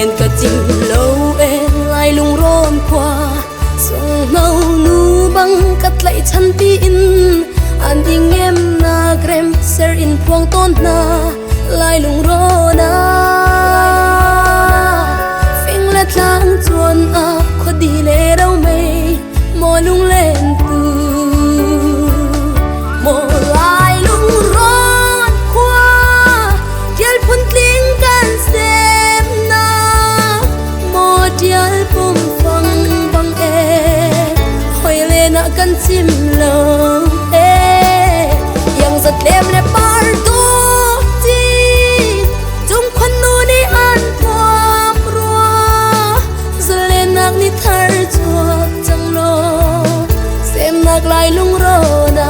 Len ka cim lo e Lai lungrawn khua sunghno nu bang ka tlaihchan tiin an i ngemnak rem ser in phuang tawn hna Lai lungrawn ah. Fing le tlang cuan ah khuadi le romei maw lunglen tu maw Lai lungrawn khua tial phun tling kan semnak maw tial pum fang bang e hoi len ah kan chim lo e iang zat lem le par dawh ci cung khuan nu nih an thuam rua zalenak ni thar chuak cang law semnak Lai lungrawn ah.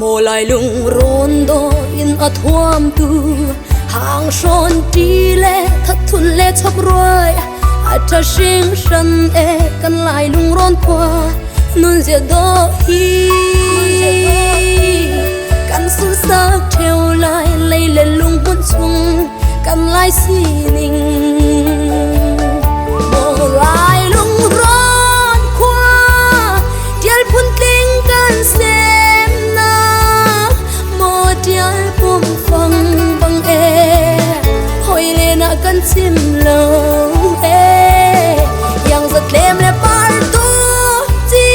Maw Lai lungrawn dawh in a thuamtu hang hrawn ṭi le thathun le chop ruai a ṭha hringhran e kan Lai lungrawn khua nunzia dawh hi kan sunsak ṭheo lai lei le lung hmun chung kan Lai sining. Maw Lai lungrawn khua tial phun tling kan semnak maw tial pum fang bang e hoi len ah kan chim lo e iang zat lem le par tu ci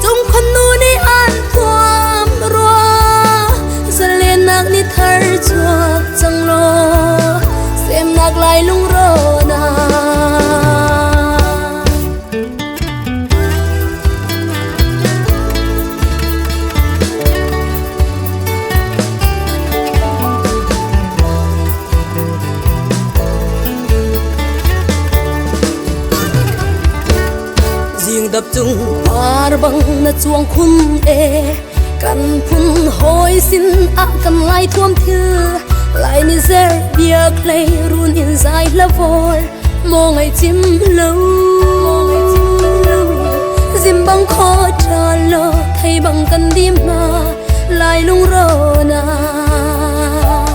cung khon nu nih an thuam rua zalenak ni thar chuak cang law semnak Lai lungrawn ah. Zingdap cung par bang na cuang khun e kan phun hawi sin ah kan Lai thuam thil Lai mi zer biak hlei run in zai hla vor maw ngai cim lo zim bang kho tha lo thei bang kan dim hna Lai lungrawn ah.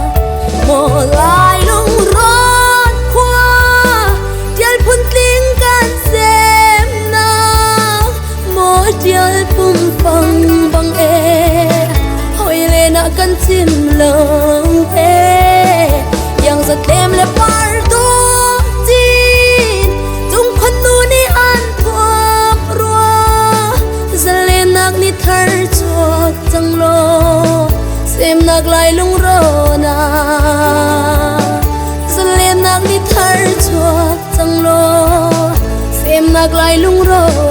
Maw Lai lungrawn khua tial phun tling kan semnak maw tial pum fang bang e hoi len ah kan chim lo e iang zat lem le par dawh cin cung khuan nu nih an thuam rua zalenak ni thar chuak cang law semnak Lai lungrawn ah. Zalenak ni thar chuak cang law semnak Lai lungrawn.